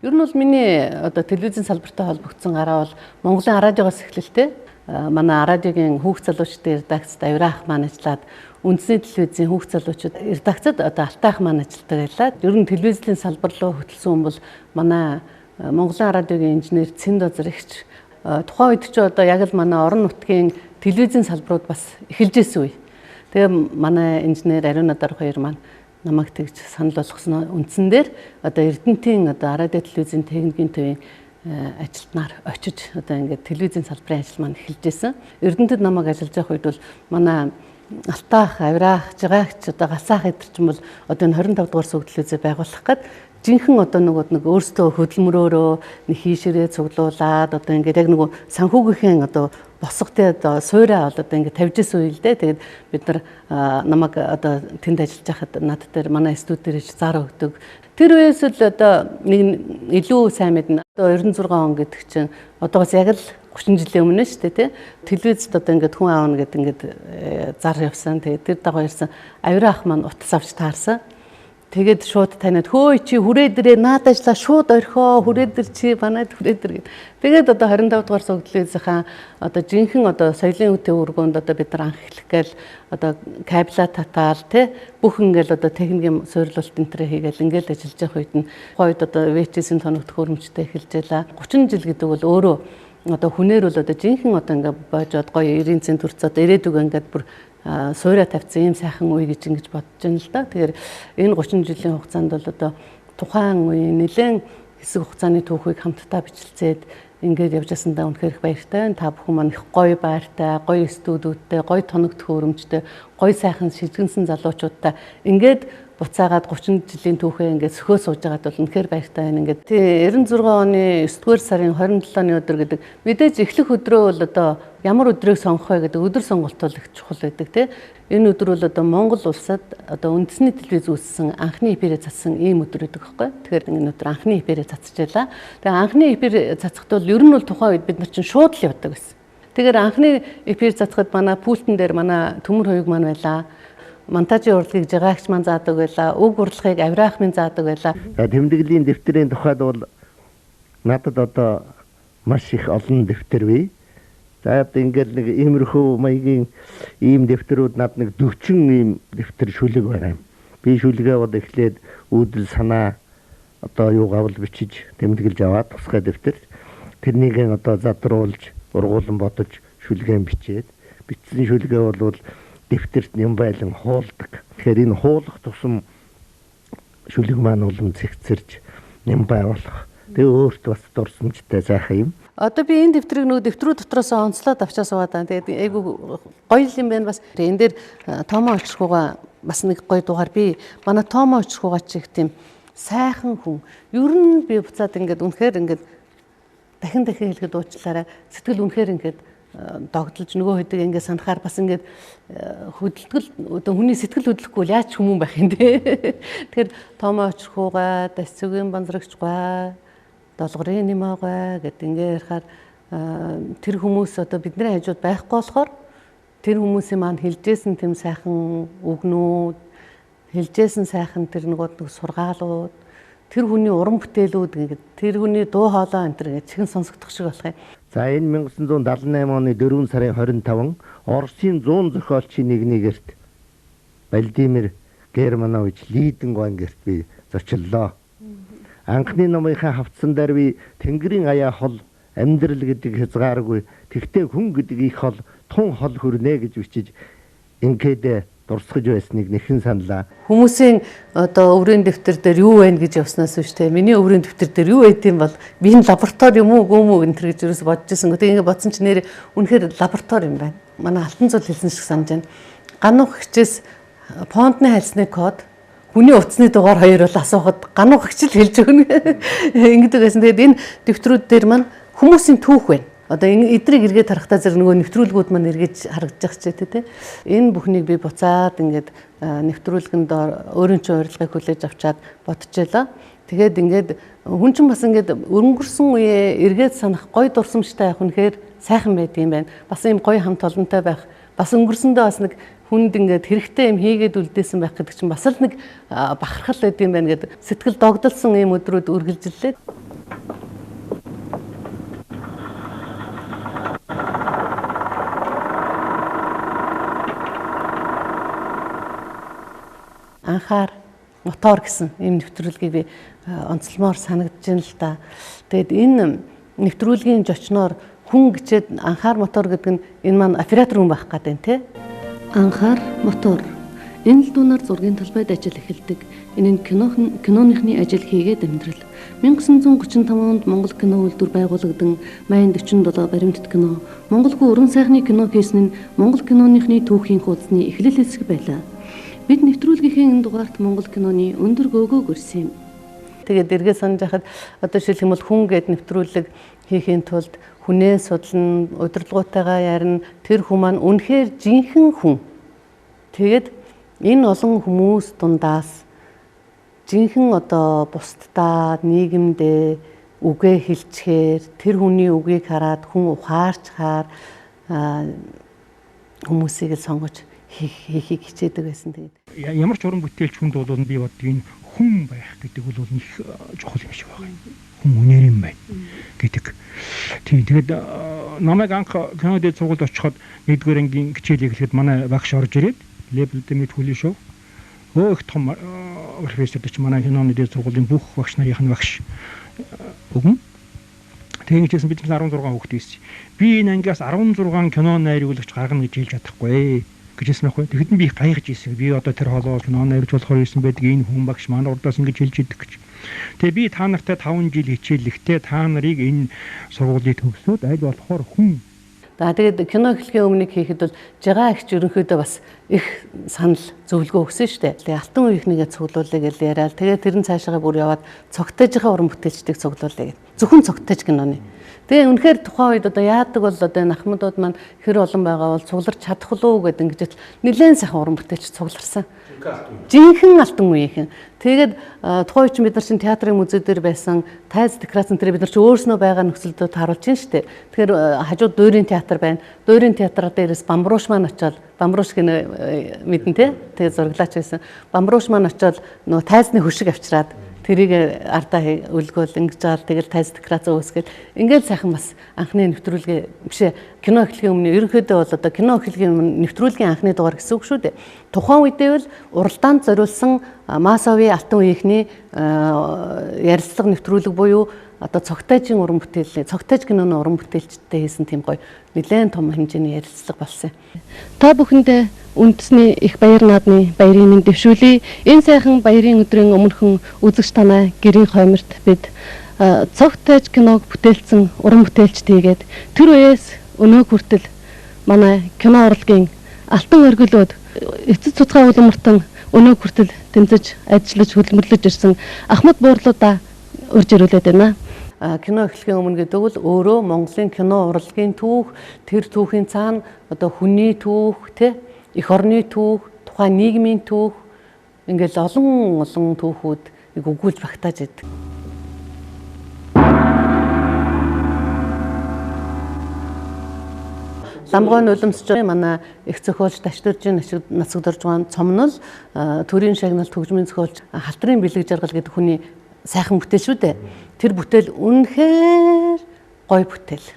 Ер нь бол миний одоо телевизийн салбартай холбогдсон гараа бол Монголын радиогоос эхлэлтэй. Манай радиогийн хүүхд залуучдын редакцид Авираах маань ажиллаад, үндэсний телевизийн хүүхд залуучууд редакцид одоо Алтайх маань ажилладаг байлаа. Ер нь телевизийн салбар руу хөтөлсөн хүн бол манай Монголын радиогийн инженер Цэндозрэгч. Тухайн үед чи одоо яг л манай орон нутгийн телевизийн салбарууд бас эхэлж исэн үе. Тэгээ манай инженер Ариунадар хоёр маань намайг тэгж санал болгосон үндсэн дээр одоо Эрдэнэтийн одоо радио телевизийн техникийн төвийн ажилтнаар очиж одоо ингээд телевизийн салбарын ажил маань эхэлж исэн. Эрдэнэтэд намайг ажиллаж явах үед бол манай Алтаах, Авираах, Жигаагч, одоо Гасаах эдэр чинь бол одоо энэ 25 дугаар сувг телевизээ байгуулах гээд жинхэнэ одоо нөгөө нэг өөрсдөө хөдөлмөрөөрөө нэг хийшэрээ цуглуулад одоо ингээд яг нөгөө санхүүгийнхэн одоо босготой одоо суураа бол одоо ингээд тавьж исэн үе л дээ. Тэгээд бид нар намайг одоо тэнд ажиллаж байхад над дээр манай студи дээр зар өгдөг. Тэр үеэс л одоо нэг илүү сайн мэднэ. Одоо 96 он гэдэг чинь одоогоос яг л 30 жилийн өмнө шүү дээ, тий. Телевизэд одоо ингээд хүн аавна гэдэг ингээд зар явсан. Тэгээд тэр дагуу ирсэн Авираах маань утас авч таарсан. Тэгээд шууд таниад хөөе чи хүрээ дээрээ наад ажиллаа шууд орхио, хүрээ дээр чи манайд хүрээ дээр гэд. Тэгээд одоо 25 дугаар сувг телевизийнхаа одоо жинхэнэ одоо соёлын үтэ өргөөнд одоо бид нар анх эхлэх гээл одоо кабела татаал тий бүх ингээл одоо техникийн суйрлалт энэ төр хийгээл ингээл ажиллаж явах үед нь тухайн үед одоо VHS-ийн тоног төхөөрөмжтэй эхэлж байлаа. 30 жил гэдэг бол өөрөө одоо хүнээр бол одоо жинхэнэ одоо ингээ бойжоод гоё 90 цент төрц одоо ирээдүг ингээд бүр суураа тавьсан ийм сайхан үе гэж ингэж бодож байна л да. Тэгэхээр энэ 30 жилийн хугацаанд бол одоо тухайн үеийн нэлээд хэсэг хугацааны түүхийг хамтдаа бичлцээд ингээд явж байсандаа үнэхээр их баяртай байна. Та бүхэн маань их гоё байртай, гоё студиудтай, гоё тоног төхөөрөмжтэй, гоё сайхан шижгэнсэн залуучуудтай ингээд буцаагаад 30 жилийн түүхээ ингээд сөхөө сууж байгаад бол үнэхээр баяртай байна. Ингээд тий 96 оны 9-р сарын 27-ны өдөр гэдэг мэдээж эхлэх өдрөө бол одоо ямар өдрийг сонгох вэ гэдэг өдөр сонголт бол их чухал байдаг тий. Энэ өдөр бол одоо Монгол улсад одоо үндэсний телевиз үүссэн анхны эфирээ цацсан ийм өдөр байдаг байхгүй. Тэгэхээр энэ өдөр анхны эфирээ цацж байлаа. Тэгээ анхны эфир цацхад бол ер нь бол тухайн үед бид нар чинь шууд л явдаг байсан. Тэгэхээр анхны эфир цацхад манай пультэн дээр манай Төмөр хоёуг маань байлаа. Монтажийн урлагийг Жигаагч маань заадаг байлаа. Үг урлагийг Авираах минь заадаг байлаа. За тэмдэглэлийн дэвтрийн тухайд бол надад одоо маш их олон дэвтэр бий. За одоо ингээл нэг иймэрхүү маягийн ийм дэвтрүүд над нэг 40 ийм дэвтэр шүлэг байгаа юм. Би шүлгээ бол эхлээд үүдэл санаа одоо юугаа бол бичиж тэмдэглэж аваад тусгай дэвтэр тэрнийг одоо задруулж ургуулan бодож шүлгэн бичээд бичсэн шүлгээ бол дэвтэрт юм байлан хуулдаг. Тэгэхээр энэ хуулах тусам шүлэг маань улам цэгцэрж юм байгуулах. Тэгээ өөрт бас дурсамжтай сайхан юм. Одоо би энэ дэвтрийг нөгөө дэвтрүүд дотроос онцлоод авчаа суугаад байгаа. Тэгээд айгу гоё юм байна бас. Энэ дээр Томоо Очирхууга бас нэг гоё дугаар би манай Томоо Очирхууга чи их тийм сайхан хүн. Ер нь би буцаад ингээд үнэхээр ингээд дахин дахин хэлэхэд уучлаарай. Сэтгэл үнэхээр ингээд догдолж нөгөө хөдөг ингээд санахаар бас ингээд хөдөлгөл одоо хүний сэтгэл хөдлөхгүй яаж хүмүүн байх юм те. Тэгэхээр Томоо Очирхууга, Дасцүгийн Банзрагч гай, Долгорын Нэмаагаа гэд ингээ ярихаар тэр хүмүүс одоо бидний хажууд байхгүй болохоор тэр хүмүүсийн маань хэлжсэн тэм сайхан үгнүүд, хэлжсэн сайхан тэр нөгөө нэг сургаалууд, тэр хүний уран бүтээлүүд ингээд тэр хүний дуу хоолой энэ төр ингээд чихэн сонсогдох шиг болох юм. За энэ 1978 оны 4 сарын 25 Оросын 100 зохиолчийн нэгний гэрт Владимир Германович Лиденгойн гэрт би зочлоо. Анхны номынхаа хавцсан дээр би Тэнгэрийн аяа хол амьдрал гэдэг хязгааргүй тэгтээ хүн гэдэг их хол тун хол хүрнэ гэж бичиж ингээд дурсгаж байсныг нэхэн саналаа. Хүмүүсийн одоо өврийн дэвтэр дээр юу байна гэж явснаас биш те. Миний өврийн дэвтэр дээр юу байд юм бол би энэ лаборатори юм уу гүм үү энэ төр гэж юус бодож исэн. Тэгээ ингэ бодсон чинь нэр үнэхээр лаборатори юм байна. Манай Алтан зул хэлсэн шиг санаж байна. Гануух хичээс фондны хальсны код хүний утасны дугаар хоёр бол асуухад гануух хичээл хэлж өгнө. Ингэдэг байсан. Тэгээд энэ дэвтрүүд дээр маань хүмүүсийн түүх байна. Одоо энэ эдрийг эргээд харахтаа зэрэг нөгөө нэвтрүүлгүүд маань эргэж харагдаж ч тий. Энэ бүхнийг би буцаад ингээд нэвтрүүлгэнд өөрийн чинь урилгыг хүлээж авчаад бодчихлоо. Тэгээд ингээд хүн чинь бас ингээд өнгөрсөн үеэ эргээд санах гоё дурсамжтай байх үнэхээр сайхан байдаг юм байна. Бас ийм гоё хамт олонтой байх. Бас өнгөрсөндөө бас нэг хүнд ингээд хэрэгтэй юм хийгээд үлдээсэн байх гэдэг чинь бас л нэг бахархал байд юм байна гэд сэтгэл догдолсон ийм өдрүүд үргэлжлэлээ. Анхаар мотор гэсэн ийм нэвтрүүлгийг би онцлмоор санагдаж байна л да. Тэгээд энэ нэвтрүүлгийн зочноор хүн гिचээд анхаар мотор гэдэг нь энэ маань оператор хүн байх гэдэг нь тий. Анхаар мотор. Энэ л дуунаар зургийн талбайд ажил эхэлдэг. Энэ нь киноныхны ажил хийгээд амьдрал. 1935 онд Монгол кино үйлдвэр байгуулагдан Майн 47 баримтат кино, Монгол хүү уран сайхны кино хийсэн нь Монгол киноныхны түүхийн хуудасны эхлэл хэсэг байлаа. Бид нэвтрүүлгийнхээ энэ дугаарт Монгол киноны өндөр гөөгөөг өрсөн юм. Тэгээд эргээ санаж хахад одоо жишээлх юм бол хүн гээд нэвтрүүлэг хийхийн тулд хүнээ судлана, удирдлагуутайгаа ярина, тэр хүн маань үнэхээр жинхэнэ хүн. Тэгээд энэ олон хүмүүс дундаас жинхэнэ одоо бусдаа нийгэмдээ үгээ хэлчихээр тэр хүний үгийг хараад хүн ухаарчхаар хүмүүсийг л сонгож хийхийг хичээдэг байсан. Тэгээд ямар ч уран бүтээлч хүнд бол би боддог энэ хүн байх гэдэг бол их чухал юм шиг байна. Хүн үнээр юм байна гэдэг. Тийм, тэгээд намайг анх кино дээд сургуульд очиход 1-р ангийн хичээлийг эхлэхэд манай багш орж ирээд Лебэлдэ мэд хүлээ шүү. Өө их том профессор ч манай киноны дээд сургуулийн бүх багш нарын багш өгөн. Тэгээд хичээсэн бид 16 хүүхэд байсан. Би энэ ангиас 16 кино найруулагч гаргана гэж хэлж чадахгүй гэж хэлсэн байхгүй. Тэгэхэд нь би гайхаж ирсэн. Би одоо тэр холоо кино найруулж болохоор ирсэн байдаг энэ хүн багш манай урдаас ингэж хэлж идэг гэж. Тэгээ би та нартай 5 жил хичээллэхдээ та нарыг энэ сургуулийг төгсөөд аль болохоор хүн. За тэгээд кино эхлэхийн өмнө хийхэд бол жигаа ихч ерөнхийдөө бас их санал зөвлөгөө өгсөн шүү дээ. Тэгээ алтан үеийнхнийгээ цуглуулъя гэж яриад тэгээд тэр нь цаашаа бүр яваад цогтойжийнхаа уран бүтээлчдийг цуглуулъя гэд. Зөвхөн цогтойж киноны. Тэгээ үнэхээр тухайн үед одоо яадаг бол одоо энэ ахмадууд маань хэр олон байгаа бол цугларч чадах уу гэдэг ингэж нэлээд сайхан уран бүтээлч цугларсан. Жинхэнэ алтан үеийнхэн. Тэгээд тухайн үед чинь бид нар чинь театрын музей дээр байсан тайз декорацийн тэр бид нар чинь өөрснөө байгаа нөхцөлдөө тааруулж чинь шүү дээ. Тэгэхээр хажууд дуурийн театр байна. Дуурийн театр дээрээс Бамбрууш маань очоод Бамбрууш гэнэ мэдэн те. Тэгээд зураглаач байсан. Бамбрууш маань очоод нөгөө тайзны хөшиг авчираад тэрийг ардаа өлгөөл ингэж жаал тэгэл тайз декорац үүсгээл ингээл сайхан бас анхны нэвтрүүлгээ биш кино эхлэхийн өмнө ерөнхийдөө бол одоо кино эхлэхийн өмнө нэвтрүүлгийн анхны дугаар гэсэн үг шүү дээ. Тухайн үедээ бол уралдаанд зориулсан масовын алтан үеийнхний ярилцлага нэвтрүүлэг буюу одоо цогтойжийн уран бүтээл, цогтойж киноны уран бүтээлчтэй хийсэн тийм гоё нэлээд том хэмжээний ярилцлага болсон. Та бүхэндээ үндэсний их баяр наадны баярын минь дэвшүүлье. Энэ сайхан баярын өдрийн өмнөхөн үзэгч танай гэрийн хойморт бид цогтойж киног бүтээлцэн уран бүтээлчд хийгээд тэр үеэс өнөөг хүртэл манай кино урлагийн алтан оргилууд эцэс цуцгай улам мартан өнөөг хүртэл тэмцэж ажиллаж хөдөлмөрлөж ирсэн ахмад буурлуудаа урьж ирүүлээд байна. Кино эхлэхийн өмнө гэдэг бол өөрөө Монголын кино урлагийн түүх, тэр түүхийн цаана одоо хүний түүх, тэ эх орны түүх, тухайн нийгмийн түүх ингээл олон олон түүхүүд өгүүлж багтааж идэг. Ламгой нулимсч манай их зохиолч Ташдүржийн Нацагдоржгаан цомнол төрийн шагнал төгжмийн зохиолч Халтрын бэлэг жаргал гэдэг хүний сайхан бүтээл шүү дээ. Тэр бүтээл үнэхээр гоё бүтээл.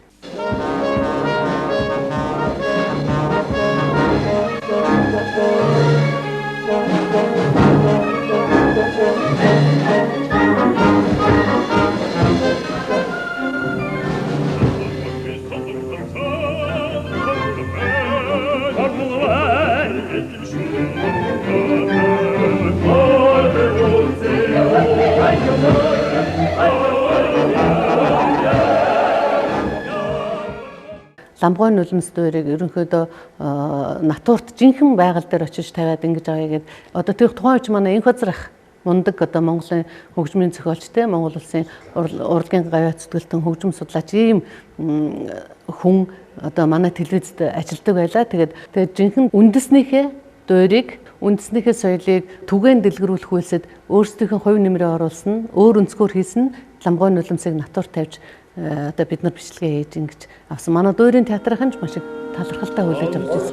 Ламгой нулимс дүүрийг ерөнхийдөө натурт жинхэнэ байгаль дээр очиж тавиад ингэж авъя гэд одоо тэр тухайн үеч манай инх базрах мундаг одоо Монголын хөгжмийн зохиолч те Монгол улсын урлагийн гавьяат зүтгэлтэн хөгжим судлаач ийм хүн одоо манай телевизэд ажилладаг байлаа. Тэгээд жинхэнэ үндэснийхээ дуурийг үндэснийхээ соёлыг түгээн дэлгэрүүлэх үйлсэд өөрсдийнхөө хувь нэмрээ оруулсан, өөр өнцгөр хийсэн ламгой нулимсыг натур тавьж одоо бид нар бичлэгээ хийж ингэж авсан. Манай дуурийн театрын ч маш их талархалтай хүлээж авч ирсэн.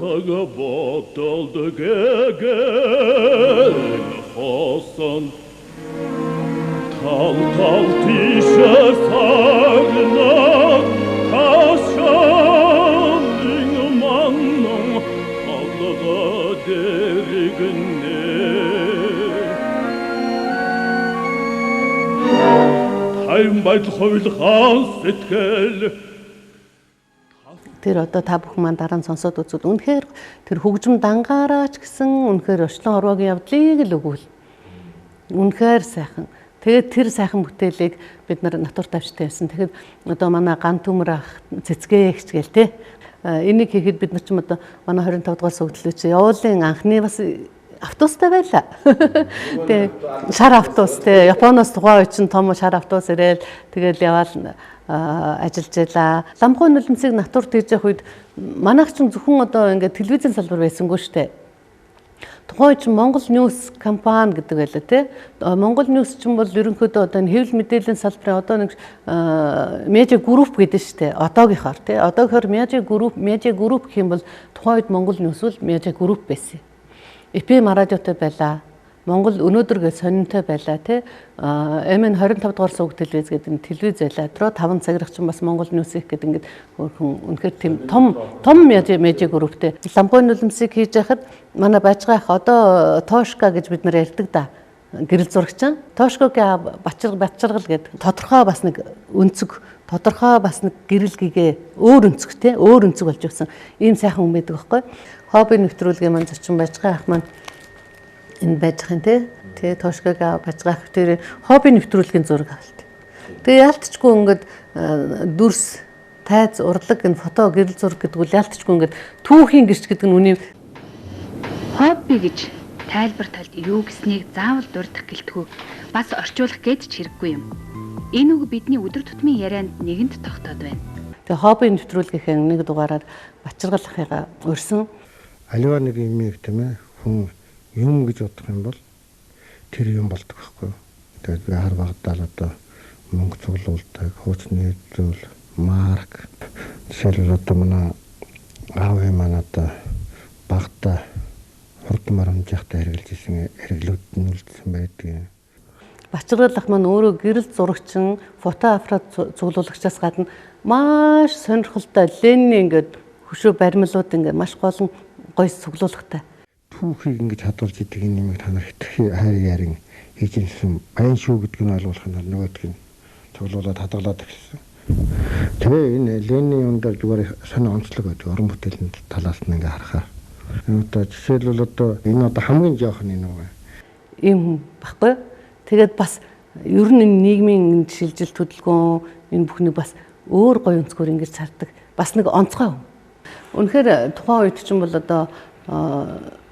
Тайван байдал хувилгаан сэтгэл. Тэр одоо та бүхэн маань дараа нь сонсоод үзвэл үнэхээр тэр хөгжим дангаараач гэсэн үнэхээр орчлон хорвоогийн явдлыг л өгвөл. Үнэхээр сайхан. Тэгээд тэр сайхан бүтээлийг бид нар натур тавьчтай явсан. Тэгэхэд одоо манай ган төмөр ах цэцгээ эгч гээл те. Энийг хийхэд бид нар ч юм одоо манай 25 дугаар суугдлын чи явуулын анхны бас автобустай байлаа. Тэ шар автобус тэ Японоос тухайн үед чинь том шар автобус ирээл тэгэл яваал ажиллаж байлаа. Ламхуй нулимсыг натурт хийж явах үед манайх чинь зөвхөн одоо ингээд телевизийн салбар байсангүй шүү дээ. Тухайн үед чинь Монгол Ньюс компани гэдэг байлаа тий. Монгол Ньюс чинь бол ерөнхийдөө одоо энэ хэвлэл мэдээллийн салбарын одоо нэг медиа групп гэдэг шүү дээ. Одоогийнхоор тий. Одоогийнхоор медиа групп гэх юм бол тухайн үед Монгол Ньюс бол медиа групп байсан. FM радиотой байлаа. Монгол өнөөдөр гэж сонинтой байлаа тий. MN 25 дугаар сувг телевиз гэдэг нь телевиз байлаа. Тэрөө 5 цаграх чинь бас Монгол Ньюс их гэдэг ингээд хөөрхөн үнэхээр тийм том медиа групптэй. Ламгуй нулимсыг хийж яхад манай бажгаа ах одоо Тошка гэж бид нар ярьдаг да. Гэрэл зурагчин. Тошкогийн бачаргал гэдэг тодорхой бас нэг өнцөг, тодорхой бас нэг гэрэл гэгээ өөр өнцөг тий. Өөр өнцөг болж өгсөн. Ийм сайхан хүн байдаг байхгүй. Хобби нэвтрүүлгийн маань зочин бажгаа ах маань энэ байж байгаа юм тий. Тэгээ Тошког бажгаах тэр хобби нэвтрүүлгийн зураг авалт. Тэгээ яалтчгүй ингээд дүрс, тайз, урлаг энэ фото гэрэл зураг гэдэг үл яалтчгүй ингээд түүхийн гэрч гэдэг нь үний хобби гэж тайлбар талд юу гэснийг заавал дурдах гэлтгүй бас орчуулах гээд ч хэрэггүй юм. Энэ үг бидний өдөр тутмын ярианд нэгэнт тогтоод байна. Тэгээ хобби нэвтрүүлгийнхээ нэг дугаараар Бачаргал ахыгаа урьсан. Аливаа нэг юм тийм ээ хүн юм гэж бодох юм бол тэр юм болдог байхгүй юу. Тэгээд би хар багтаал одоо мөнгө цуглуулдаг, хуучны зүйл, марк. Жишээлбэл одоо манай аав маань одоо багтаа хурдан марамжихтай хэрэглэж исэн хэрэглүүд нь үлдсэн байдаг. Бачаргал ах маань өөрөө гэрэл зурагчин, фото аппарат цуглуулагчаас гадна маш сонирхолтой Ленины ингээд хөшөө баримлууд ингээд маш голон гой цуглуулагтай. Түүхийг ингэж хадгалж идэг энэ нэмийг та нар хэтэрхий хайр ярин хийж ирсэн баян шүү гэдг нь ойлгуулах нь нөгөөдг нь цуглуулад хадгалаад эхэлсэн. Тэгээ энэ Ленины юм дээр зүгээр сонио онцлог байдаг уран бүтээлийн талаас нь ингээ харахаар. Одоо жишээлбэл одоо энэ одоо хамгийн жоох нь энэ үү. Ийм хүн баггүй. Тэгээд бас ер нь энэ нийгмийн шилжилт хөдөлгөөн энэ бүхнийг бас өөр гоё өнцгөр ингэж хардаг. Бас нэг онцгой хүн. Үнэхээр тухайн үед чинь бол одоо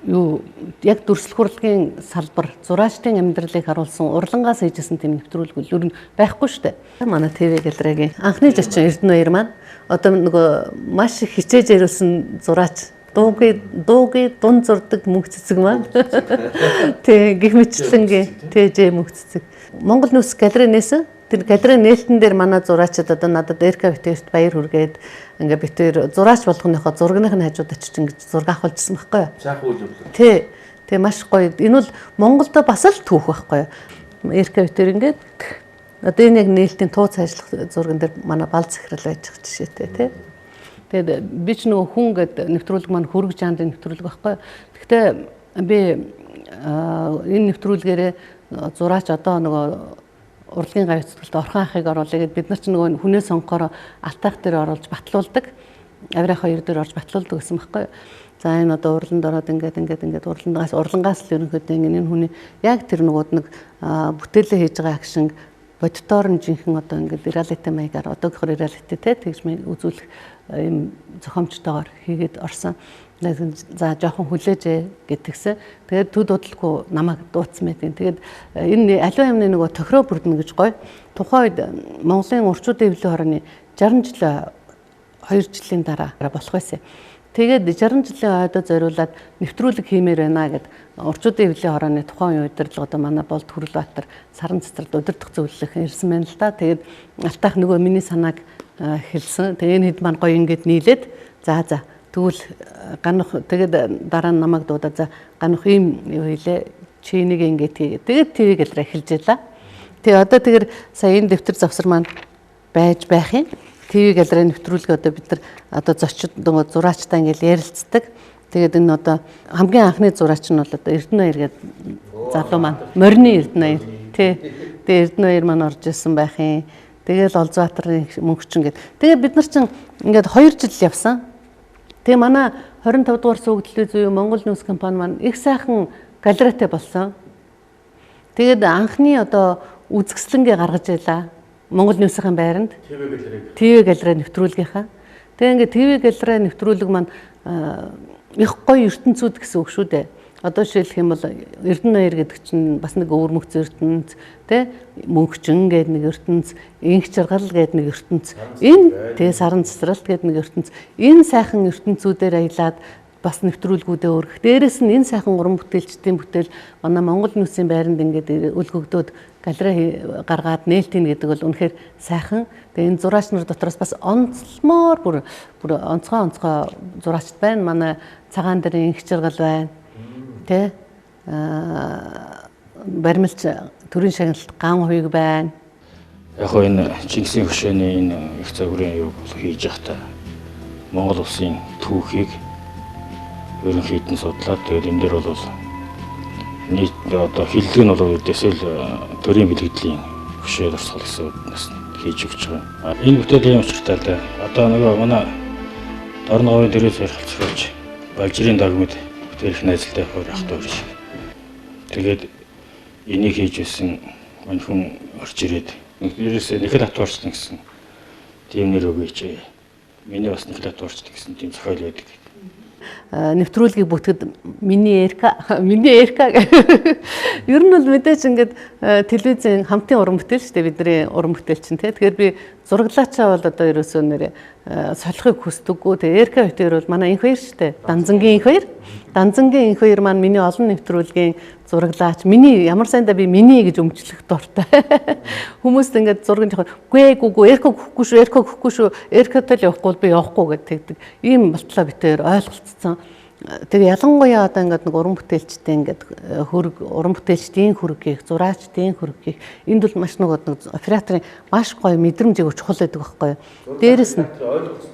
юу яг дүрслэх урлагийн салбар зураачдын амьдралыг харуулсан урлангаас хийжсэн тийм нэвтрүүлэг ер нь байхгүй шүү дээ. Манай ТV галерейгийн анхны зочин Эрдэнэ баяр маань одоо нөгөө маш их хичээж яриулсан зураач дуугийн дун зурдаг мөнх цэцэг маань. Тэ гих мэтлэнгийн ТЖ мөнх цэцэг. Монгол Ньюс галерей нээсэн. Тэр галерей нээлтэн дээр манай зураачид одоо надад РК битэрт баяр хүргээд ингээ битэр зураач болгоныхоо зургных нь хажууд очиж ингэж зураг авахулжсэн байхгүй юу? Сайхан үйл явдал. Тий. Тэгээ маш гоё. Энэ бол Монголдо бас л түүх байхгүй юу? РК битэр ингээд одоо энэ яг нээлтийн тууц ажиллах зурган дээр манай бал захирал байж байгаа жишээтэй тий. Тэгээд би ч нөгөө хүн гэдэг нэвтрүүлэг маань хөрөг жанрын нэвтрүүлэг байхгүй юу? Гэхдээ би энэ нэвтрүүлгээрээ зураач одоо нөгөө урлагийн гавь зүтгэлд Орхон ахыг оруулъя гэд бид нар ч нөгөө хүнээ сонгохоор алтаах дээр оруулж батлуулдаг. Авирах хоёр дээр орж батлуулдаг гэсэн байхгүй юу? За энэ одоо урланд ороод ингээд урлангаас л ерөнхийдөө энэ хүний яг тэр нөгөө нэг бүтээлээ хийж байгаа агшин боддоор нь жинхэнэ одоо ингээд реалити маягаар одоогийнхоор реалити те тэгж үзүүлэх юм зохиомжтойгоор хийгээд орсон. За жоохон хүлээж гэдгсэн. Тэгээд төд удалгүй намайг дуудсан байдаг. Тэгээд энэ аливаа юмны нөгөө тохироо бүрдэнэ гэж гоё. Тухайн үед Монголын урчуудын эвлэлийн хорооны 60 жилийн 2 жилийн дараа болох байсан. Тэгээд 60 жилийн ойдоо зориулаад нэвтрүүлэг хиймээр байна гэд урчуудын эвлэлийн хорооны тухайн үеийн удирдлага одоо манай Болд Хүрэлбаатар саран цэцэрлд удирдах зөвлөх ирсэн байна л да. Тэгээд алтаах нөгөө миний санааг хэлсэн. Тэгээ энэ хэд маань гоё ингээд нийлээд за тэгвэл ганах тэгээд дараа нь намайг дуудаад за ганах ийм юу хийлээ чи энийг ингээд хийгээ. Тэгээд ТV гэлрээ эхэлж байлаа. Тэгээ одоо тэгэр сая энэ дэвтэр завсар маань байж байх юм. ТV галерейн нэвтрүүлэг одоо бид нар одоо зочид нөгөө зураачтай ингээд ярилцдаг. Тэгээд энэ одоо хамгийн анхны зураач нь бол одоо Эрдэнэ баяр гэдэг залуу маань. Морины Эрдэнэ баяр. Тий. Тэгээ Эрдэнэ хоёр маань орж исэн байх юм. Тэгээл Олзбаатарын мөнхчин гээд. Тэгээ бид нар чинь ингээд 2 жил явсан. Тэгээ манай 25 дугаар суваг телевиз буюу Монгол Ньюс компани маань их сайхан галерейтэй болсон. Тэгээд анхны одоо үзэсгэлэнгээ гаргаж байлаа. Монгол Ньюсийн байранд. ТV галерей нэвтрүүлгийнхаа. Тэгээ ингээд ТV галерей нэвтрүүлэг маань их гоё ертөнцүүд гэсэн үг шүү дээ. Одоо жишээлх юм бол Эрдэнэ хоёр гэдэг чинь бас нэг өвөрмөгц ертөнц, тэ мөнхчин гэдэг нэг ертөнц, инх жаргал гэдэг нэг ертөнц. Энэ тэгээ саран цэцралт гэдэг нэг ертөнц. Энэ сайхан ертөнцүүдээр аялаад бас нэвтрүүлгүүдээ өргөх. Дээрээс нь энэ сайхан уран бүтээлчдийн бүтээл манай Монгол Ньюсийн байранд ингээд өлгөгдөөд галерей гаргаад нээлтийн гэдэг бол үнэхээр сайхан. Тэгээ энэ зураач нар дотроос бас онцлмоор бүр онцгой зураачд байна. Манай цагаан дэрийн инх жаргал байна. Тэ баримлч төрийн шагналт ган хуйг байна. Яг хоо энэ Чингисийн хөшөөний энэ их загварын юг бол хийж явахдаа Монгол улсын түүхийг ерөнхийд нь судлаад тэгээд энэ дээр бол нийт одоо хиллэг нь бол үдээсээ л төрийн бэлгэдлийн хөшөө дурсгал гэсэн үднэс хийж өгч байгаа. Энэ бүтээл юм учиртай л да. Одоо нөгөө манай Дорноговын дөрөв ярилцж Балжирын дагмид их найзалтай хоёр ах дүү шиг. Тэгээд энийг хийж байсан мань хүн орж ирээд ерөөсөө Нихэл Хатуурчлан гэсэн тийм нэр өгөөч. Миний бас Нихэл Хатуурчлан гэсэн тийм зохиол байдаг. Нэвтрүүлгийг бүтгэд миний Эрка. Ер нь бол мэдээж ингээд телевизийн хамтын уран бүтээл шүү дээ, бидний уран бүтээл чинь тий. Тэгэхээр би зураглаачаа бол одоо ерөөсөө нэр солихыг хүсдэггүй. Тэгээ Эрка хоёр бол манай инх хоёр шүү дээ. Данзангийн инх хоёр. Данзангийн инх хоёр маань миний олон нэвтрүүлгийн зураглаач. Миний ямар сайндаа би миний гэж өмчлөх дуртай. Хүмүүст ингээд зураг нь үгүй үгүй Эрка өгөхгүй шүү, Эрка өгөхгүй шүү, Эркатай л явахгүй би явахгүй гэдэг тэгдэг. Ийм болтлоо бид хоёр ойлголцсон. Тэгээ ялангуяа одоо ингээд нэг уран бүтээлчтэй ингээд хөрөг уран бүтээлчдийн хөрөг хийх, зураачдын хөрөг хийх. Энд бол маш нэг операторын маш гоё мэдрэмж өгөх чухал байдаг байхгүй юу. Дээрээс нь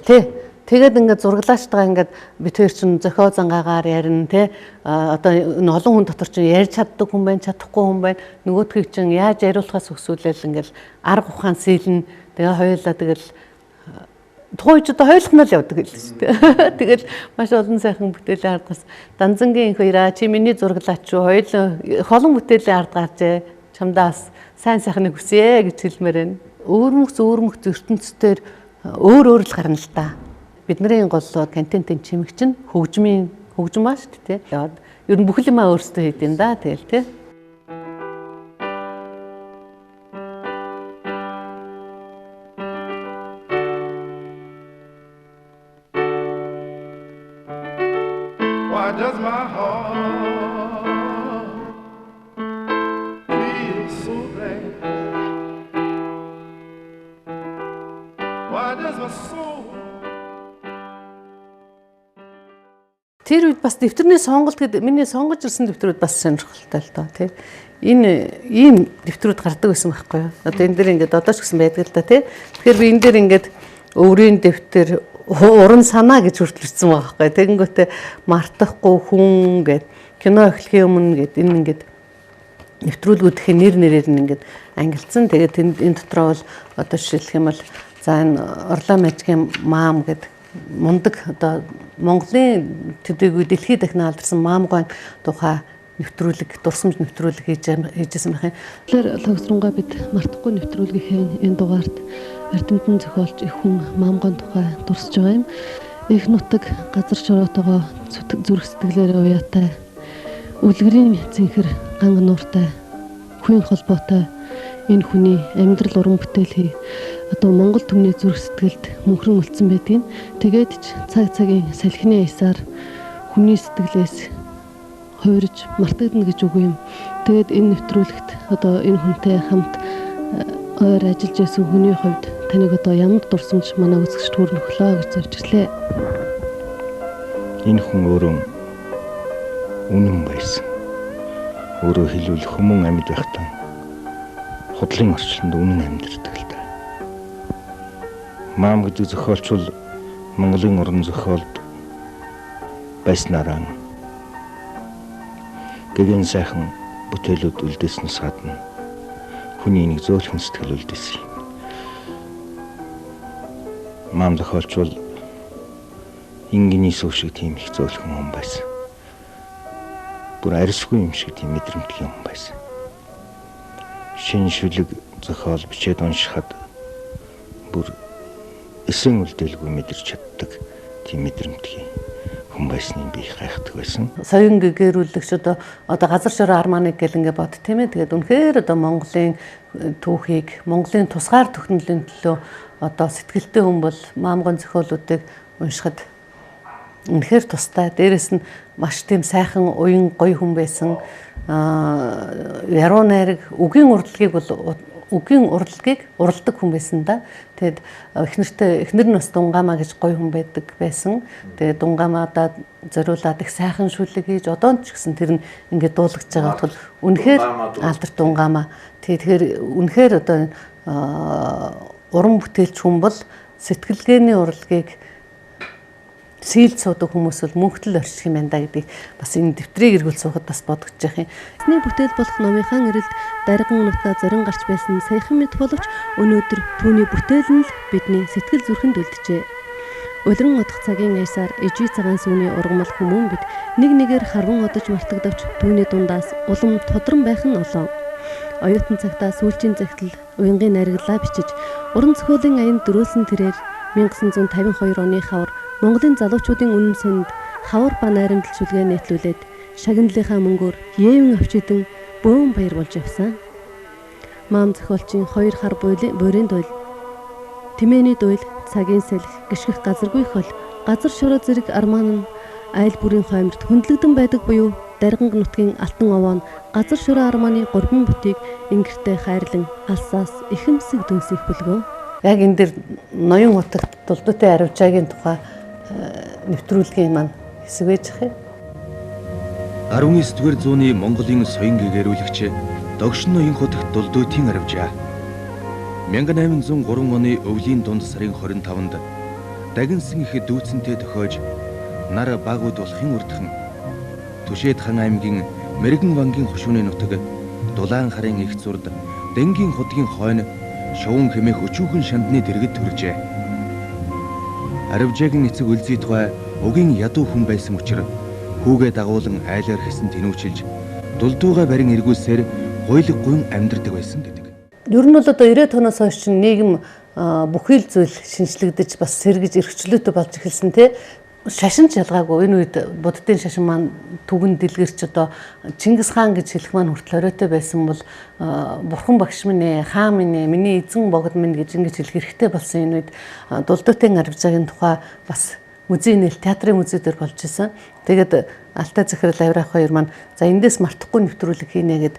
тий. Тэгээд ингээд зураглаачтайгаа ингээд бид хоёр чинь зохио зангаагаар ярина тий. Одоо энэ олон хүн дотор чинь ярьж чаддаг хүн байна, чадахгүй хүн байна. Нөгөөдхийг чинь яаж яриулахаас өсвөлэл ингээд арга ухаан сэлнэ. Тэгээ хоёулаа тэгэл тухайн үед одоо хойлох нь л явдаг л шүү дээ. Тэгэл маш олон сайхан бүтээлийн ард гарсан. Данзангийн инх хоёраа чи миний зураглаач шүү. Хоёул холон бүтээлийн ард гарчээ. Чамдаас сайн сайхныг хүсье гэж хэлмээр байна. Өвөрмөгц өвөрмөгц ертөнцийн өөр өөр л гарна л та. Бидний гол контентын чимэгч нь хөгжмийн хөгжим ба шүү дээ. Ер нь бүх юмаа өөрсдөө хийд юм да тэгэл тий. Why does my heart feel so glad? Why does my soul? Тэр үед бас дэвтэрний сонголт гэдэг миний сонгож ирсэн дэвтрүүд бас сонирхолтой л доо тий. Энэ ийм дэвтрүүд гардаг байсан байхгүй юу? Одоо энэ дэр ингээд одоо ч гэсэн байдаг л да тий. Тэгэхээр би энэ дэр ингээд өврийн дэвтэр уран санаа гэж хүртэл бичсэн байгаа байхгүй. Тэгэнгүүтээ мартахгүй хүн гэд кино эхлэхийн өмнө гэд энэ ингээд нэвтрүүлгүүдийн нэр нэрээр нь ингээд ангилцсан. Тэгээд энэ дотроо бол одоо жишээлх юм бол за энэ Орлоо мажгийн маам гэд мундаг одоо Монголын төдийгүй дэлхийд дахин алдарсан маамгой тухай нэвтрүүлэг, дурсамж нэвтрүүлэг хийжсэн байх юм. Тэгэхээр логсронгаа бид мартахгүй нэвтрүүлгийнхээ энэ дугаарт эрдэмтэн зохиолч их хүн маамгойн тухай дурсаж байгаа юм. Их нутаг газар шороотойгоо зүрх сэтгэлээрээ уяатай, үлгэрийн цэнхэр ганга нууртай, хүн холбоотой энэ хүний амьдрал уран бүтээл хий одоо Монгол түмний зүрх сэтгэлд мөнхрөн үлдсэн байдаг юм. Тэгээд ч цаг цагийн салхины аясаар хүний сэтгэлээс хувирж мартагдана гэж үгүй юм. Тэгээд энэ нэвтрүүлэгт одоо энэ хүнтэй хамт ойр ажиллаж байсан хүний хувьд таныг одоо ямар дурсамж манай үзэгчд хүрнэ өглөө гэж зорж ирлээ. Энэ хүн өөрөө үнэн байсан. Өөрөөр хэлбэл хүмүүн амьд байхдаа худлын орчлонд үнэн амьдардаг л да. Маам гэдэг зохиолч бол Монголын уран зохиолд байснараа гэгэн сайхан бүтээлүүд үлдээснээс гадна Хүний нэг зөөлхөн сэтгэл үлдээсэн юм. Маам зохиолч бол ингийн сүү шиг тийм их зөөлхөн хүн байсан. Бүр арьсгүй юм шиг тийм мэдрэмтгий хүн байсан. Шинэ шүлэг зохиол бичээд уншихад бүр эсэн үлдээлгүй мэдэрч чаддаг тийм мэдрэмтгий хүн байсныг би их гайхдаг байсан. Соён гэгэрүүлэгч одоо газар шороо арманыг гэл ингээ бод тийм ээ. Тэгээд үнэхээр одоо Монголын түүхийг, Монголын тусгаар тогтнолын төлөө одоо сэтгэлтэй хүн бол маамгон зохиолуудыг уншихад үнэхээр тустай. Дээрэс нь маш тийм сайхан уян гоё хүн байсан. Яруу найраг үгийн урлагийг бол үгийн урлагийг уралдаг хүн байсан да. Тэгээд эхнэртэй эхнэр нь бас Дунгаамаа гэж гоё хүн байдаг байсан. Тэгээд Дунгаамаадаа зориулаад их сайхан шүлэг хийж одоо ч гэсэн тэр нь ингээд дуулагдж байгаа бол үнэхээр алдарт Дунгаамаа. Тэгэхээр үнэхээр одоо уран бүтээлч хүн бол сэтгэлгээний урлагийг сийлд суудаг хүмүүс бол мөнхтөл орчих юм байна да гэдгийг бас энэ дэвтрийг эргүүл суухад бас бодгож явах юм. Эзний бүтээл болох номынхаа эрэлд дарган нутгаа зорин гарч байсан саяхан мэт боловч өнөөдөр түүний бүтээл нь л бидний сэтгэл зүрхэнд үлджээ. Улиран одох цагийн аясаар ижий цагаан сүүний ургамал хүмүүн бид нэг нэгээр харван одож мартагдавч түүний дундаас улам тодрон байх нь олон. Оюутан цагтаа сүүлчийн загтал уянгийн найргалаа бичиж уран зохиолын аянд дөрөөсөн тэрээр 1952 оны хавар Монголын залуучуудын үнэн сэнд хавар ба найрамдал шүлгээ нийтлүүлээд шагналынхаа мөнгөөр Евэн авч идэн бөөн баяр болж явсан. Маам зохиолчийн хоёр хар буурийн дуйл, Тэмээний дуйл, цагийн салхи, гიშгэх газаргүй хол, газар шороо зэрэг арман нь айл бүрийн хойморт хөндлөгдөн байдаг буюу Дарганг нутгийн алтан овоо нь газар шороо арманы гурван бүтийг ингэртэй хайрлан алсаас ихэмсэг дүнсэх бүлгөө. Яг энэ дэр ноён утагт Дулдуутай Аривжаагийн тухай нэвтрүүлгийн маань хэсэг байж ах юм. 19-р зууны Монголын соён гэгэрүүлэгч Догшин ноён хотогт Дулдуутын Аривжаа 1803 оны өвлийн дунд сарын 25-нд дагинсан их дүүцэнтэй тохиож нар багууд болохын урдхан Түшээд хан аймгийн Мэрэгэн вангийн хошууны нутаг Дулаан харын их зурд Дэнгийн худгийн хойно Шуван хэмээх өчүүхэн шандны дэргэд төржээ. Аривжаагийн эцэг Үлзий тухай угийн ядуу хүн байсан учраас хүүгээ дагуулan айлаар хэсэн тэнүүчилж Дулдуугаа барин эргүүлсээр гуйлаг гуйн амьдардаг байсан гэдэг. Ер нь бол одоо 90-ад оноос хойш чинь нийгэм бүхий л зүйл шинжлэгдэж бас сэргэж эрхчлөөтэй болж эхэлсэн те. Шашин ч ялгаагүй энэ үед буддын шашин маань түгэн дэлгэрч одоо Чингис хаан гэж хэлэх маань хүртэл хориотой байсан бол бурхан багш минь ээ, хаан минь ээ, миний эзэн богд минь гэж ингэж хэлэх хэрэгтэй болсон энэ үед Дулдуутын Аривжаагийн тухай бас музейн нэл театрын музей дээр болж исэн. Тэгээд Алтай захирал Авирах хоёр маань за эндээс мартахгүй нэвтрүүлэг хийнэ гэд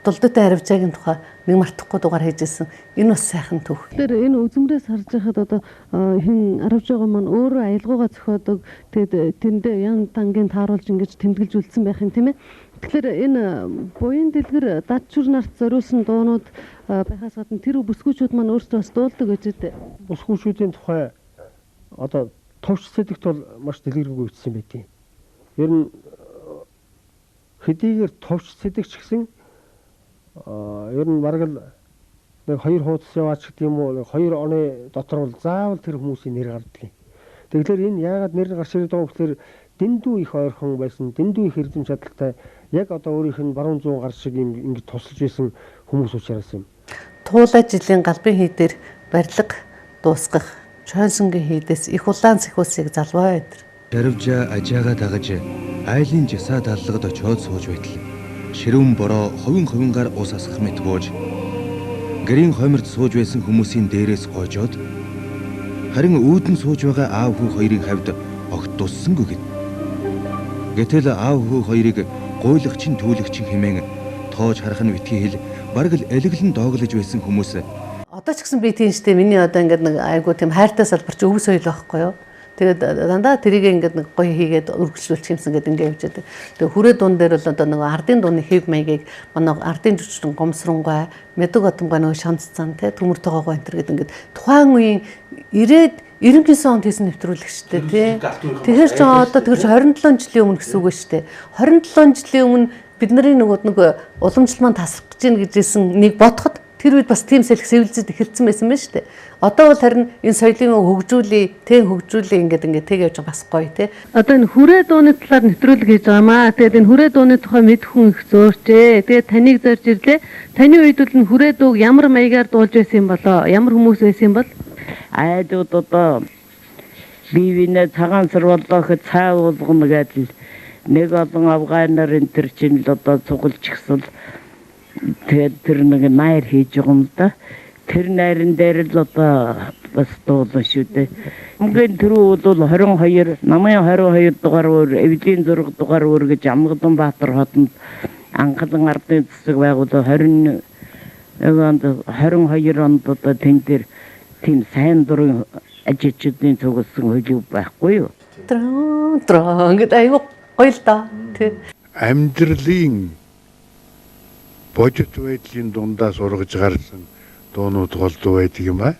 Дулдуутай Аривжаагийн тухай нэг мартахгүй дугаар хийж исэн. Энэ бас сайхан түүх. Тэгэхээр энэ үзмрээс харж байхад одоо хин Аривжаагаа маань өөрөө аялгаугаа зохиодог. Тэгээд тэндээ ян тангийн тааруулж ингэж тэмдэглэж үлдсэн байх юм тийм ээ. Тэгэхээр энэ буян дэлгэр дадчүр нарт зориулсан дуунууд байхаас гадна тэр бүсгүүчүүд маань өөрсдөө бас дуулдаг гэж үү. Бүсгүүчүүдийн тухай одоо товч сэдэгт бол маш дэлгэрэнгүй бичсэн байдیں۔ Ер нь хэдийгээр товч сэдэгч гэсэн ер нь бараг л нэг хоёр хуудас яваач гэдэг юм уу, нэг 2 оны дотор бол заавал тэр хүмүүсийн нэр гардаг юм. Тэгэхээр энэ яагаад нэр гарч ирээд байгаа вэ гэхээр дэндүү их ойрхон байсан, дэндүү их эрдэм чадaltaй яг одоо өөрийнх нь баруун зүүн гар шиг юм ингэж тусалж исэн хүмүүс учраас юм. Туулай жилийн галбын хий дээр барилга дуусгах Чойнсонгийн хийдээс их улаан цэхүүсийг залваа өдр. Аривжаа ажаага дагаж айлын жасаа даллагад очиод сууж байтал ширүүн бороо ховын ховингаар ус асгах мэт бууж гэрийн хойморт сууж байсан хүмүүсийн дээрээс гойжоод харин үүдэн сууж байгаа аав хүү хоёрын хавьд огт дуссангүй гэд. Гэтэл аав хүү хоёрыг гуйлагчин түүлэгчин хэмээн тоож харах нь битгий хэл бараг л элэглэн дооглож байсан хүмүүс. Одоо ч гэсэн би тийм штэ миний одоо ингээд нэг айгуу тийм хайртай салбар чи өв соёл байхгүй юу? Тэгээд дандаа тэрийг ингээд нэг гоё хийгээд өргөжлүүлчих юмсан гэдэг ингээд явж байдаг. Тэгээд хүрээ дуун дээр бол одоо нөгөө ардын дууны хэв маягийг манай ардын жүжигчин гомсронгой, мэдэг отомгой нөгөө шанццан те төмөр тоогоогой энэ төр гэдэг ингээд тухайн үеийн 90-ад 99 онд хийсэн нэвтрүүлэгчтэй тий. Тэгэхээр ч одоо тэр 27 жилийн өмнө гэсэн үг шүү дээ. 27 жилийн өмнө бидний нөгөө нэг уламжлал маань тасрах гэж байна гэж хэлсэн нэг бодоход Тэр үед бас тийм сэлэх цивилизэд эхэлсэн байсан байна шүү дээ. Одоо бол харин энэ соёлын хөгжүүлээ, тэн хөгжүүлээ ингээд ингээд тэг явж байгаа бас гоё те. Одоо энэ хүрээ дууны талаар нэвтрүүлэг хийж байгаамаа. Тэгээд энэ хүрээ дууны тухай мэдэх хүн их зөөрчээ. Тэгээд таныг зорж ирлээ. Таны үед бол энэ хүрээ дууг ямар маягаар дуулж байсан юм болоо? Ямар хүмүүс байсан юм бол? Айлууд одоо бие биенээ цагаан сар боллоо гэхэд цай уулгана гэдэл нэг олон афганаар энэ төр чинь л одоо цуглж гисэн. Тэгээд тэр нэг найр хийж байгаа юм л да. Тэр найран дээр л одоо бас дуулна шүү дээ. Хамгийн түрүү бол 22 намын 22 дугаар өөр, Эвлийн 6 дугаар өөр гэж Амгаланбаатар хотонд Ангалан ардын засаг байгуулав 21 онд 22 онд одоо тэн дээр тийм сайн дурын ажилчдын цугласан хөлөв байхгүй юу? Трон трон гэдэг айгу гоё л доо. Тий. Амьдралын бодит байдлын дундаас ургаж гарсан дуунууд голдуу байдаг юм аа.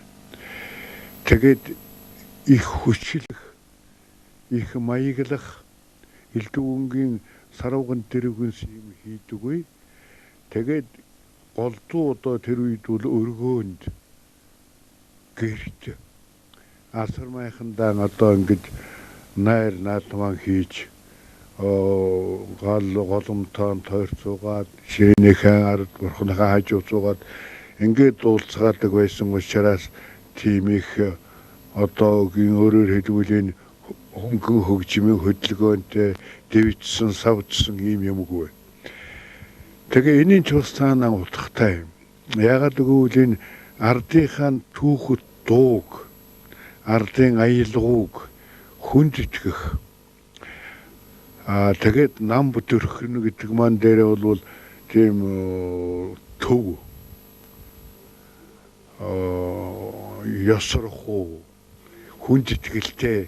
Тэгээд их хүчлэх, их маяглах, элдвүнгийн сарвган дэрвгэн юм хийдэггүй. Тэгээд голдуу одоо тэр үед бол өргөөнд гэрт асар майхандаа одоо ингэж найр наадман хийж гол голомтон тойрцуугаад ширээнийхээ ард бурхныхаа хажуу суугаад ингээд дуулцгаадаг байсан учраас тийм их одоогийн өөрөөр хэлбэл энэ хөнгөн хөгжмийн хөдөлгөөнтэй дэвжсэн савдсан ийм юмгүй. Тэгээ энийн ч бас цаанаа утгатай юм. Яагаад гэвэл энэ ардынхаа түүхэд дууг, ардын аялгауг хүндэтгэх. Тэгээд нам бүтэрхэн гэдэг маань дээрээ бол тийм төв ёсорхуу хүндэтгэлтэй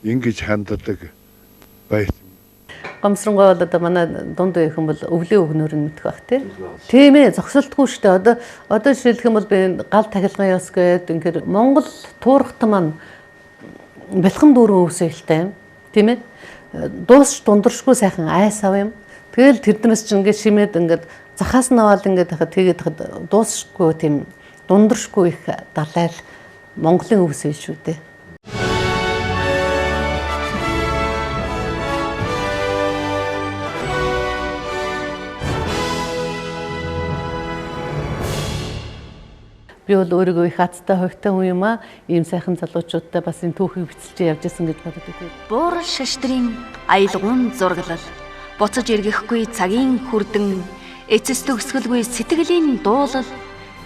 ингэж ханддаг байсан. Гомсронгой бол одоо манай дунд үеийнхэн бол өвлийн өгнөр нь мэдэх бах тий. Тийм ээ, зогсолтгүй шүү дээ. Одоо жишээлх юм бол би гал тахилган ёс гээд ингээд Монгол туурхт маань бэлхэн дүүрэн өвсөлтэй юм. Тийм ээ. Дуусч дундаршгүй сайхан айс ав юм. Тэгэл тэрднээс чинь ингээд шимээд ингээд захаас нь аваад ингээд хахад тэгээд хахад дуусшгүй тийм дундаршгүй их далайл Монголын өвсөл шүү дээ. Би бол өөрийгөө их азтай хувьтай хүн юм аа. Ийм сайхан залуучуудтай бас энэ түүхийг бичилж явж исэн гэж боддог. Буурал шаштрын аялгуун зураглал, буцаж эргэхгүй цагийн хүрдэн, эцэс төгсгөлгүй сэтгэлийн дуулал,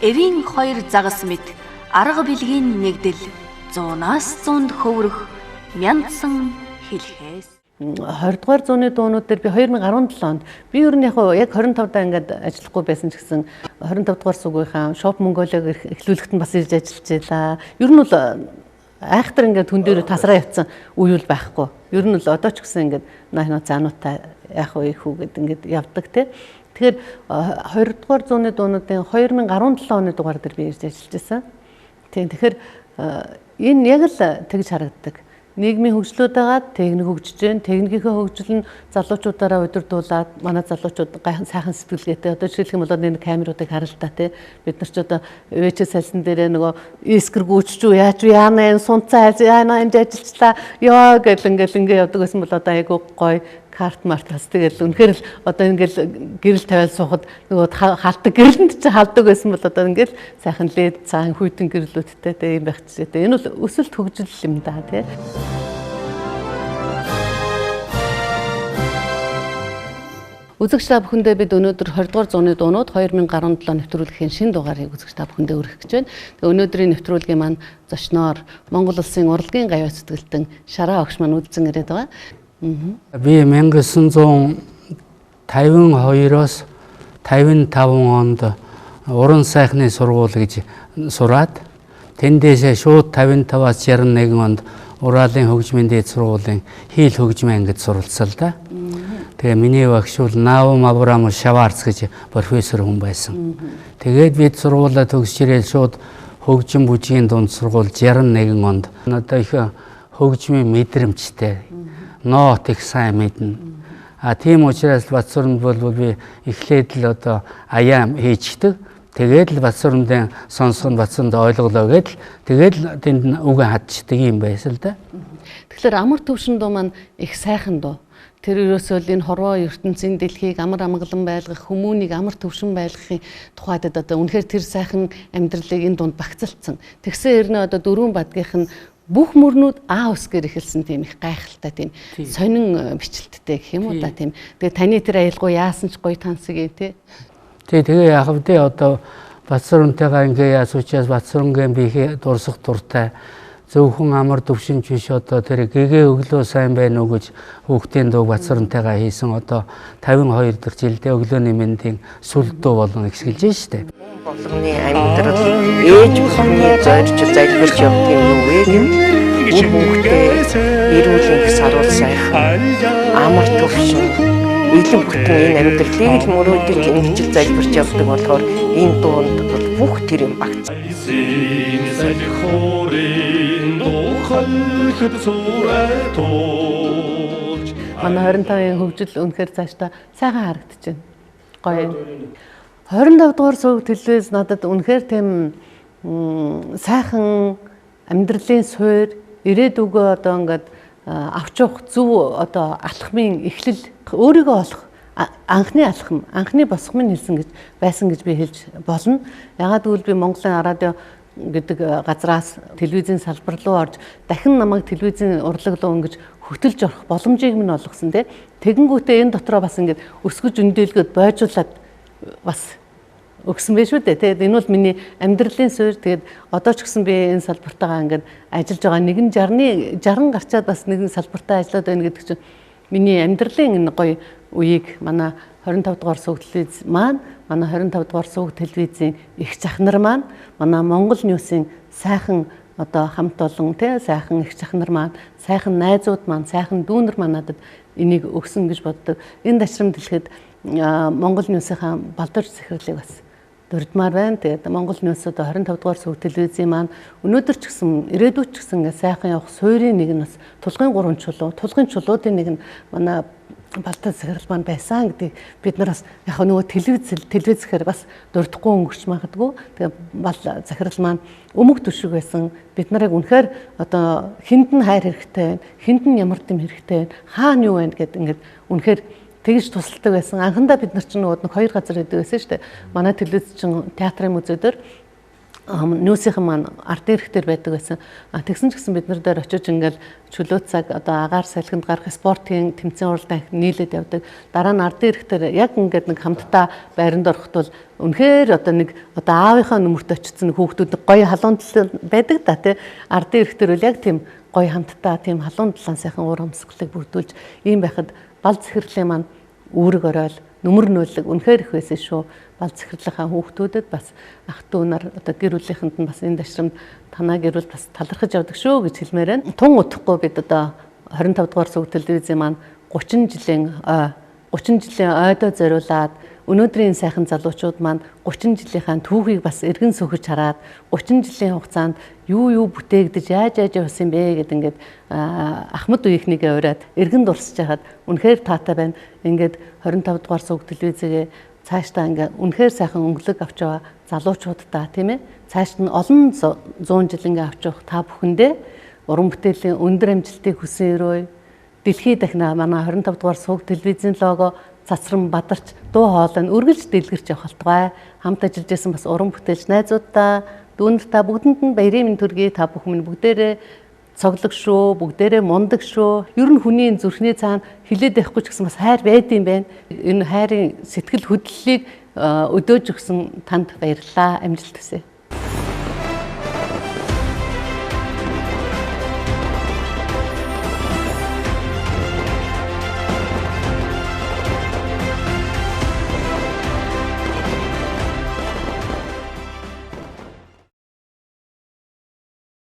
эвийн хоёр загас мэт арга бэлгийн нэгдэл, зуунаас зуунд хөврөх мянзсан хэлхээс. 20 дугаар зууны дуунууд дээр би 2017 онд би ер нь яг 25 даа ингээд ажиллахгүй байсан ч гэсэн 25 дугаар сугийнхаа Shop Mongolia-г эхлүүлэхэд нь бас ирж ажиллаж байлаа. Ер нь бол айхтар ингээд түн дээр тасраа явцсан үе үл байхгүй. Ер нь бол одоо ч гэсэн ингээд наа заануутай яах вэ хүү гэд ингээд явдаг те. Тэгэхээр 20 дугаар зууны дуунуудын 2017 оны дугаар дээр би ирж ажиллаж байсан. Тийм, тэгэхээр энэ яг л тэгж харагддаг. Нийгмийн хөгжлүүд байгаа, техник хөгжиж байна. Техникийнхээ хөгжил нь залуучуудаараа удирдуулаад манай залуучууд сайхан сэтгэлгээтэй. Одоо жишээлх юм бол энэ камеруудыг харал та тий. Бид нар ч одоо VHS салсан дээрээ нөгөө искэр гүйчч үү яаж үү яана энэ сунцаа яана энд ажиллажлаа ёо гэл ингээл ингээ явдаг байсан бол одоо айгуу гоё карт март бас тэгэл үнэхээр л одоо ингээл гэрэл тавиал суухад нөгөө халдаг гэрлэнд чи халдаг байсан бол одоо ингээл сайхан лед цаан хүйтэн гэрлүүдтэй тэ юм байх чижээ. Энэ бол өсөлт хөгжил юм да тий. Үзэгч та бүхэндээ бид өнөөдөр 20 дугаар зууны дуунууд 2017 нэвтрүүлгийн шинэ дугаарыг үзэгч та бүхэндээ өргөх гэж байна. Тэгээ өнөөдрийн нэвтрүүлгийн маань зочноор Монгол улсын урлагийн гавьяа сэтгэлтэн Шараа огш маань үлдсэн ирээд байгаа. Би 1952-оос 55 онд уран сайхны сургууль гэж сураад тэндээсээ шууд 55-аас 61 онд Уралын хөгжмийн дээд сургуулийн хийл хөгжмийн ангид суралцсан л да. Тэгээ миний багш бол Наум Абрам Шаварц гэж профессор хүн байсан. Тэгээд бид сургуулаа төгсөж ирээд шууд хөгжим бүжгийн дунд сургууль 61 онд одоо их хөгжмийн мэдрэмжтэй нот их сайн мэднэ. А тийм учраас Батсуранд бол би эхлээд л одоо аяа хийчихдэг. Тэгээд л Батсурамдын сонсох нь Батсурамд ойлголоо гэдэл тэгээд л тэнд үгэн хатчдаг юм байсан л да. Тэгэхээр амар төвшин дуу маань их сайхан дуу. Тэр ерөөсөө л энэ хорвоо ертөнцийн дэлхийг амар амгалан байлгах, хүмүүнийг амар төвшин байлгахын тухайд одоо үнэхээр тэр сайхан амьдралыг энэ дунд багцалцсан. Тэгсэн хэрнээ одоо дөрвөн бадгийнх нь бүх мөрнүүд А үсгээр эхэлсэн тийм их гайхалтай тийм сонин бичлэлттэй гэх юм уу да тийм. Тэгээ таны тэр аялгау яасан ч гоё тансаг юм тий. Тий, тэгээ яг вэ одоо Батсурамтайгаа ингээ яас учраас Батсурамгийн би дурсах дуртай. Зөвхөн амар төвшинч биш одоо тэр гэгээ өглөө сайн байна уу гэж хүүхдийн дуу Батсурамтайгаа хийсэн одоо 52 дахь жилдээ өглөөний мэндийн сүл дуу болон ихсгэлж штэ. Болгоны амьдрал ээж бүхний зорж залбирч явдаг юм юу вэ гэвэл үр хүүхдээ эрүүл энх саруул сайхан амар төвшин илэн бүтэн энэ амьдралыг л мөрөөдөж ингэж л залбирч явдаг болохоор энэ дуунд бол бүх тэр юм багц. Манай 25-ын хөгжил үнэхээр цаашдаа сайхан харагдаж байна. Гоё. 25 дугаар сувг телевиз надад үнэхээр тийм сайхан амьдралын суурь ирээдүгөө одоо ингээд авч явах зөв одоо алхмын эхлэл өөрийгөө олох анхны алхам, анхны босгом нь хэлсэн гэж байсан гэж би хэлж болно. Ягаад гэвэл би Монголын радио гэдэг газраас телевизийн салбар руу орж дахин намайг телевизийн урлаг руу ингэж хөтөлж орох боломжийг минь олгосон тий. Тэгэнгүүтээ энэ дотроо бас ингэж өсгөж өндөлгөд бойжуулаад бас өгсөн байх шүү дээ. Тэгээд энэ бол миний амьдралын суурь. Тэгээд одоо ч гэсэн би энэ салбартаагаа ингээд ажиллаж байгаа нэгэн 60 гарчаад бас нэгэн салбартаа ажиллаад байна гэдэг чинь миний амьдралын энэ гоё үеийг манай 25 дугаар сувг телевиз маань, манай 25 дугаар сувг телевизийн их чахнар маань, манай Монгол Ньюсийн сайхан одоо хамт олон тий сайхан их чахнар маань, сайхан найзууд маань, сайхан дүүнер маань надад энийг өгсөн гэж боддог. Энэ дашрамд хэлэхэд Монгол Ньюсийнхаа балдаж захирлыг бас дурдмаар байна. Тэгээд Монгол Ньюс одоо 25 дугаар сувг телевизийн маань өнөөдөр ч гэсэн ирээдүйд ч гэсэн ингээд сайхан явах суурийн нэг нь бас тулгын гурван чулуу, тулгын чулуудын нэг нь манай балтай захирал маань байсан гэдгийг бид нар бас яг нөгөө телевиз гэхээр бас дурдахгүй өнгөрч магадгүй. Тэгээ бал захирал маань өмг төшөг байсан. Бид нарыг үнэхээр одоо хүнд нь хайр хэрэгтэй байна, хүнд нь ямар дэм хэрэгтэй байна, хаана юу байна гэд ингээд үнэхээр тэгж тусалдаг байсан. Анхандаа бид нар чинь нөгөө нэг хоёр газар идэг байсан шүү дээ. Манай телевиз чинь театрын музей дээр нүүсийнхэн маань ард ирэх дээр байдаг байсан. Тэгсэн ч гэсэн бид нар дээр очиж ингээл чөлөө цаг одоо агаар салхинд гарах спортын тэмцээн уралдаан нийлээд явдаг. Дараа нь ард ирэх дээр яг ингээд нэг хамтдаа байранд ороход бол үнэхээр одоо нэг одоо аавынхаа нүмерт очсон хүүхдүүд гоё халуун талан байдаг да тий. Ард ирэх дээр бол яг тийм гоё хамтдаа тийм халуун талан сайхан уур амьсгалыг бүрдүүлж ийм байхад бал захирлын маань үүрэг оройл нүмер нөлөг үнэхээр их байсан шүү. Бал захирлынхаа хүүхдүүдэд бас ах トゥ нар одоо гэр бүлийнхэнд нь бас энэ дашрамд танаа гэр бүл бас талархаж явдаг шүү гэж хэлмээр байна. Тун удахгүй бид одоо 25 дугаар сувг телевизийн маань 30 жилийн ойдоо зориулаад өнөөдрийн сайхан залуучууд маань 30 жилийнхаа түүхийг бас эргэн сөхөж хараад 30 жилийн хугацаанд юу бүтээгдэж яаж явсан бэ гэд ингээд ахмад үеийнхнийгээ ураад эргэн дурсаж хахад үнэхээр таатай байна. Ингээд 25 дугаар сувг телевизээ цаашдаа ингээд үнэхээр сайхан өнгөлөг авч яваа залуучуудаа тийм цаашд нь олон зуун жил ингээд авч явах та бүхэндээ уран бүтээлийн өндөр амжилтыг хүсэн өрөөе. Дэлхийд дахина манай 25 дугаар сувг телевизийн лого цацран бадарч дуу хоолой нь үргэлж дэлгэрч явах болтугай. Хамт ажиллаж байсан бас уран бүтээлч найзуудаа, дүүнер та бүгдэнд нь баярын минь төргий. Та бүхэн минь бүгдээрээ цоглог шүү, бүгдээрээ мундаг шүү. Ер нь хүний зүрхний цаана хилээд байхгүй ч гэсэн бас хайр байдсан байна. Энэ хайрын сэтгэл хөдлөлийг өдөөж өгсөн танд баярлалаа. Амжилт хүсье.